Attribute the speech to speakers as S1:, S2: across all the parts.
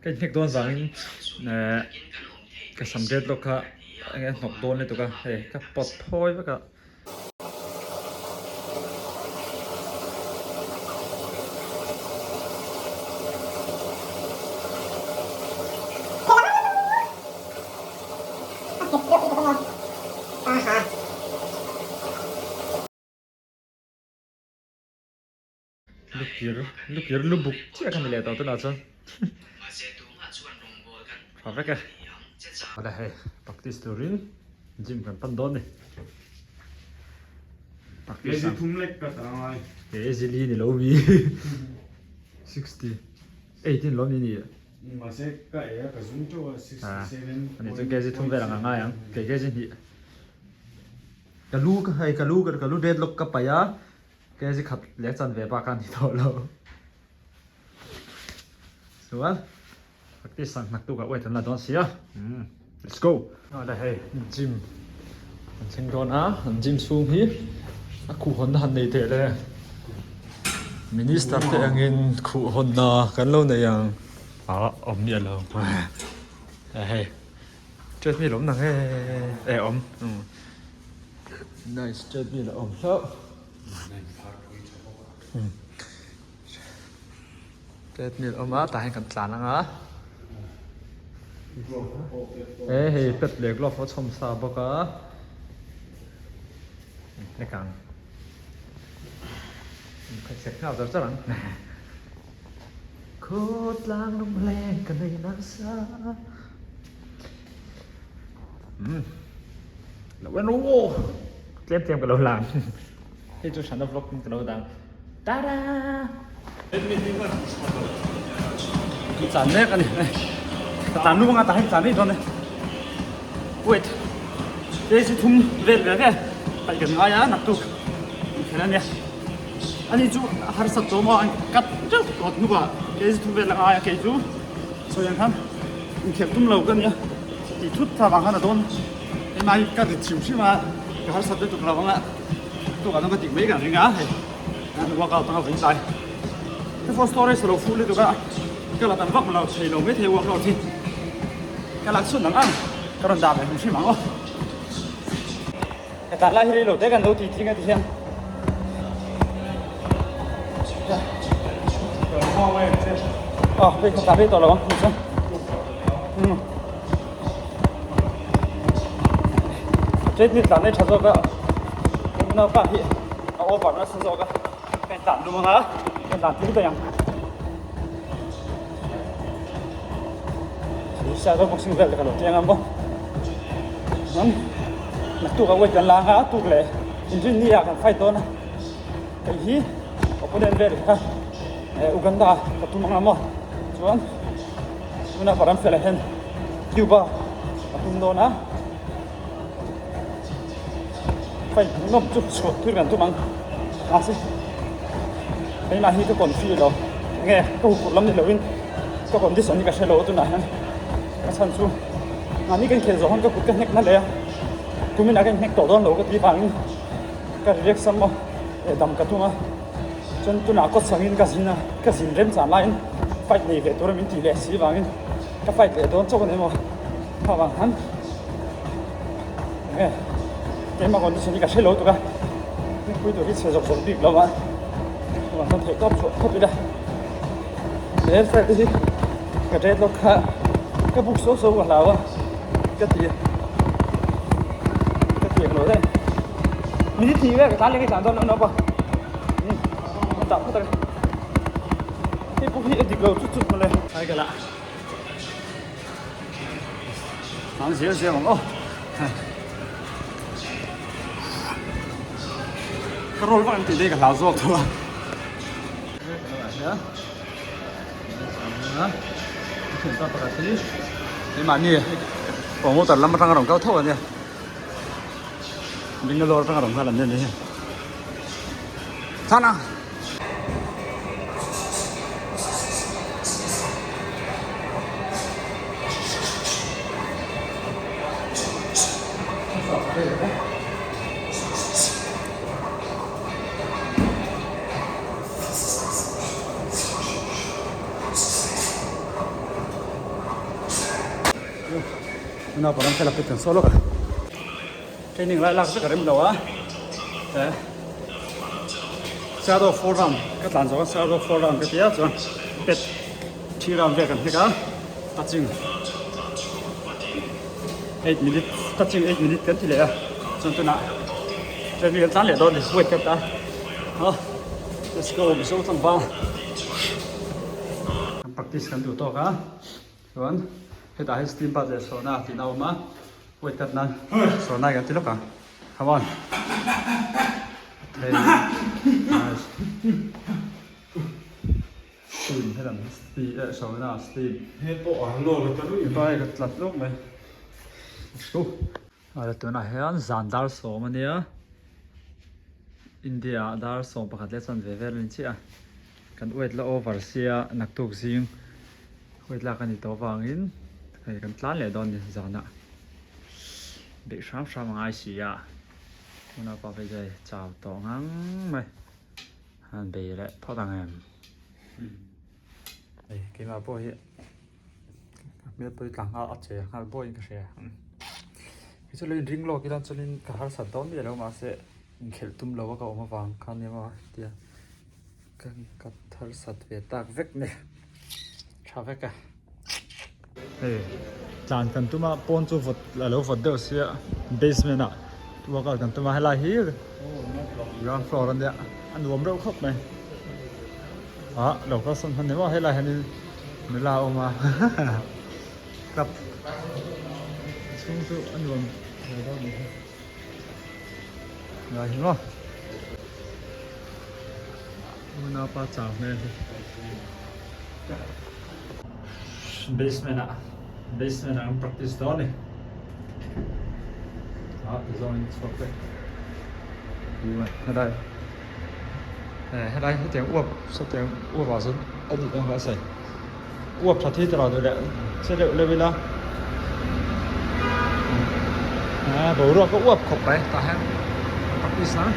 S1: Ka inhnek dawn vangin eh ka sam dreadlock kha enge a hnawk dawn lutuk a hei ka pawt phawi vek a. Lukir lukir lubuk chiah kha ni leh tawh tunah chuan tha vek e. Awle hei practice turin gym kan pan dawn a ni. Practice
S2: Kg thum lek ka ta ngai.
S1: Kg li ni lo mi 68 in lo ni ni.
S2: Mahse ka ei a ka zum teuh a 67.
S1: Ani chuan kg thum vel ang a ngai ang kei kg hnih. Ka lu ka hei ka lu ka lu dreadlock ka paih a. Kg khat leh chan ve bak a ni tawh lo. Chuan practice ang hnak tuk ah weight an la dawn sia. Umm let's go. Awle hei gym an thleng dawn a, an gym chhung hi a khuh hawnna han nei teh le. Minister te angin khuh hawnna kan lo nei ang. Ah awm miah lo. Hei treadmill awm nang e e awm. Nice treadmill a awm hlauh. Treadmill awm a tah hian kan tlan ang a he hei pet leh glove a chhawm sa bawk a nek ang sek nghal char char ang khawtlang lung leng ka nei nasa umm lo en aw tlem tlem ka lo lang hei chu hran a vlog in ka lo dang tada
S3: Tlan mek a ni ka tlan lu anga tah hian tlan rih dawn e wait kg thum vel ve ve paih kan ngai a naktuk inkhel a nia ani chu harsat tawh maw an cut teuh tawh hnuah kg thum vel a ngai a kei chu sawi ang khan inkhel tum lo ka nia tih thut tha vang khan a dawn hemai ka rit hrim hrim a ka harsat lutuk lo anga tukah chuan ka dik mai kan ring a hei workout anga vawi tlai ka phone storage a lo fuh lutuk a ka la tam vak lo thei lo maithei workout hi ka lak chhun ang ang ka rawn dah ve hrim hrim ang aw ka tah lai hi rei lo te kan lo ti thing a ti hian Aw hei ka tah rei tawh lo ang chuan umm treadmill tlan hi tha zawk a unaupa hi a over nasa zawk a ka in tlan lum ang a ka in tlan tir daih ang shadow boxing vel te ka lo ti ang a maw chuan naktuk ah weight kan la ang a tuk leh inrinni ah kan fight dawn a hei hi opponent vel kha Uganda ka tum ang a maw chuan tuna ka ram felah hian Cuba ka tum dawn a fight hmuhnawm chu chhuah thur kan tum ang mahse keimah hi ka confi lo enge ka huphurh lam ni loin ka condition hi ka hre lo a tunah hian ka chhan chu mahni ka inkhel zawh khan ka kut ka hnek na leh a kumin ah ka inhnek tawh dawn lo ka tih vangin ka relax a maw eh dam ka tum a chuan tunah kawt sangin ka zin a ka zin rem chan laiin fight nei ve tura min tih leh si vangin ka fight leh dawn chauh a ni maw kha vang khan enge keimah condition hi ka hre lo tuk a hmingpui tur hi chhe zawk zawk bik lo a chuvang chuan theih tawp chhuah khawp ila he flag te hi ka dreadlock kha ka buk suau suau ka hlau a ka ti ka ti ang lo daih minute hnih vel ka tlan leh ka tlan dawn lo a ka chah phawt a hei pawh hi a dik lo chut chut mawle. Ang zel zel ang aw. Ka roll vak ang tih daih ka hlau zawk tho a. Keimahni promoter lam atanga rawn kal tho a nia. Bangalore atanga rawn kal an ni a ni hi. Thana. Tuna param fela pet kan saw lawk a. Training lai lak vek a rem lo a. Eh Shadow 4 round ka tlan zawk a Shadow 4 round ka tia chuan pet 3 round vel kan hnek a touching 8 minute touching 8 minute kan ti leh a chuan tunah training kan tlan leh dawn a ni weight cut a ha let's go mizo tlangval kan practice kan duh tawk a. Chuan hetah hian steam bath leh sauna tihna a awm a weight cut nan sauna kan ti lawk ang come on nice steam helam hi steam eh sauna steam
S2: he pawh a hlawk ta luih
S3: mai ka tlat lawk mai let's go
S1: Ala tunah hian zan dar sawm a nia India ah dar 11 leh chuan ve vel a ni chiah a kan weight la over sia naktuk zing weight lak a ni tawh avangin hei kan tlan leh dawn a ni zanah beih hram hram a ngai si a tuna pa phei chu hei chau tawh ngang mai han bei leh phawt ang em hei keimah pawh hi. Hmel pawh hi tla nghal a che nghal buaiin ka hria kei chu lo inring lawk ila chuanin ka harsat dawn miah lo mahse inkhelh tum lo a ka awm avang khan nia tia ka ka harsat ve tak vek mai tha vek a. Hei tlan kan tum a pawn chu vawt a lo vawt deuh sia basement ah workout kan tum a helai hi ground floor a nia a nuam reuh khawp mai ah lo kalsawn hman ni maw helai hianin. Nula a awm a club chhung chu a nuam ve dawn ni hi ngai hi maw unaupa chau hmel hi basement ah basement ah an practice dawn a ni ah ti zawng in chhuak vek helai Helai hetiang uap sawtiang uap ah sawn a dik ang a sawi uap tha thei tawh lo duh leh che deuh deuh ila boruak a uap khawp mai tah hian practice nan.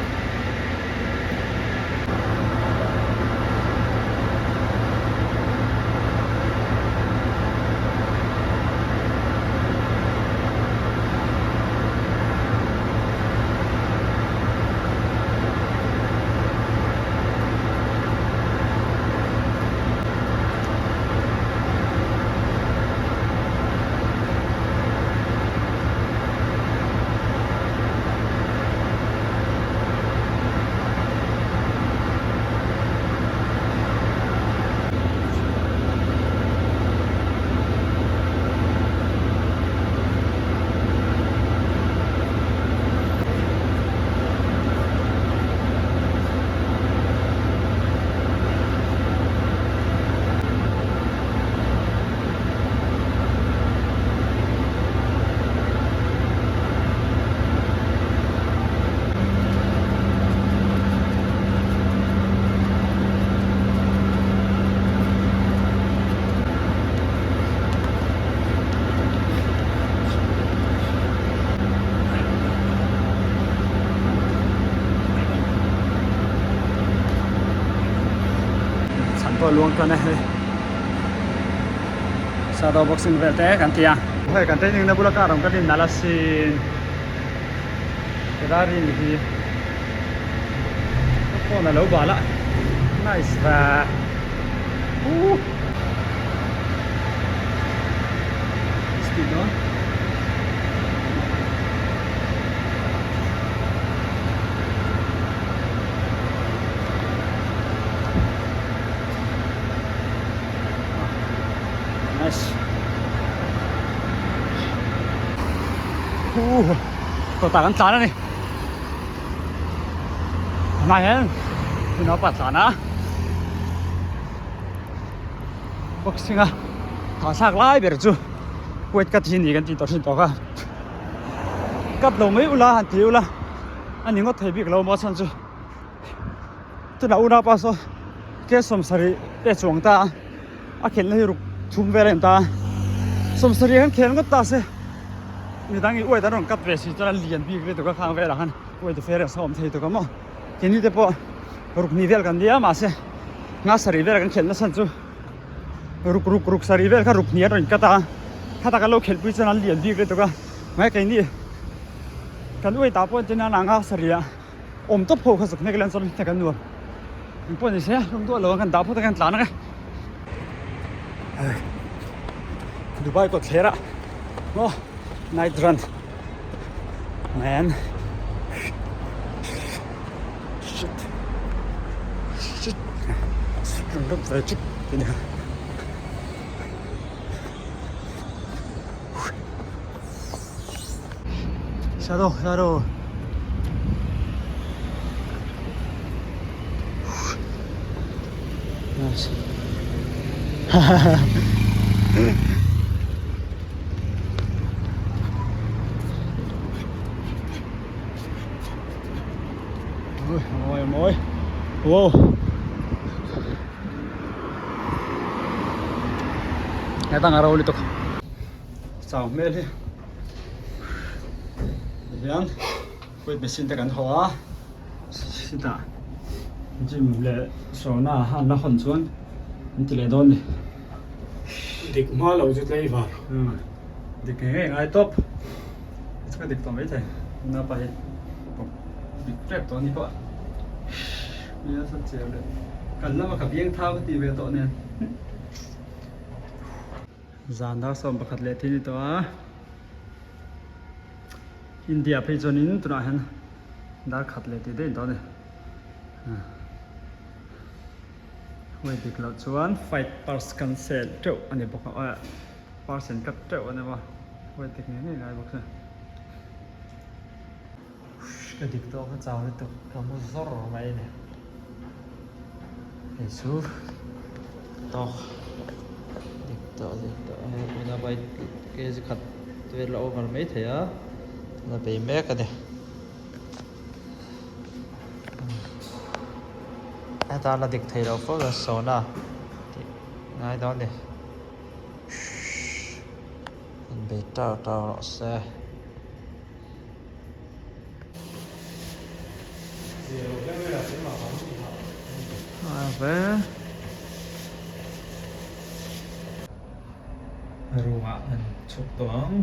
S3: Chhan pawh luang tan a hei shadow boxing vel te kan ti a hei kan training na bula car awm ka din nalh asin Ferrari ni hi ka phone alo bal a nice va uh speed dawn. Nice. Uh, kawtah kan tlan a ni. Tunah hian tunah pa tlan a. Boxing a thlak lai ber chu weight cut hi ni kan tih tawh thin tawk a. Cut lo mai ula han ti ula a ni ngawt thei bik lo maw chhan chu tunah unaupa saw ke sawmsarih te chuang ta a a khelhna hi ruk thum vel a in ta a sawmsarih an khel ngawt ta se midang in uaih an rawn cut ve si chuan a lian bik lutuk a khang velah khan uaih te fer a sawm thei tuk a maw keini te pawh ruk hnih vel kan nia mahse nga sarih vel kan khelhna chhan chu ruk ruk ruk sarih vel kha ruk hnih an rawn cut a. Kha taka lo khelhpui chuan an lian bik lutuk a, mai keini kan weight ah pawh chuan an anga sarih ah awm tawp ho kha zuk hnek ila chuan hnek an nuam. Engpawh ni se lung duah lo ang kan dah phawt a kan tlan ang e. Dubai kawt thler ah maw night run man. Shit. Shit. Shit. Shadow, shadow. Nice. Ôi, ôi, ôi. Wow. Hetang a ro lutuk chau hmel hi tihian weight machine te kan haw a chutah gym leh sauna an la hawn chuan an ti leh dawn a ni.
S2: Dik hma lo chu tlei var.
S3: Dik ngei ngei ngai tawp chu ka dik tawh maithei napa hi dik tep tawh a ni pawh. Nia sat chiah leh kan lama ka biang thau ka tih ve tawh nen zan dar 11 leh thil ni tawh a India phei chuanin tunah hian dar khat leh tih daih tawh a ni huai dik loh chuan fight purse kan sel teuh a ni bawk a purse an cut teuh a ni maw huai dik ngei ngei ngai bawk se. Ka dik tawh ka chau lutuk ka mu zawr mai a ni. Hei chu tawk dik tawh dik tawh hei tuna bike kg khat vel a over mai thei a la bei mek a ni. Heta la dik thei loh fo chuan sawna tih ngai dawn a ni. Inbei tau tau rawh se. Room ah an chhuk tawh ang.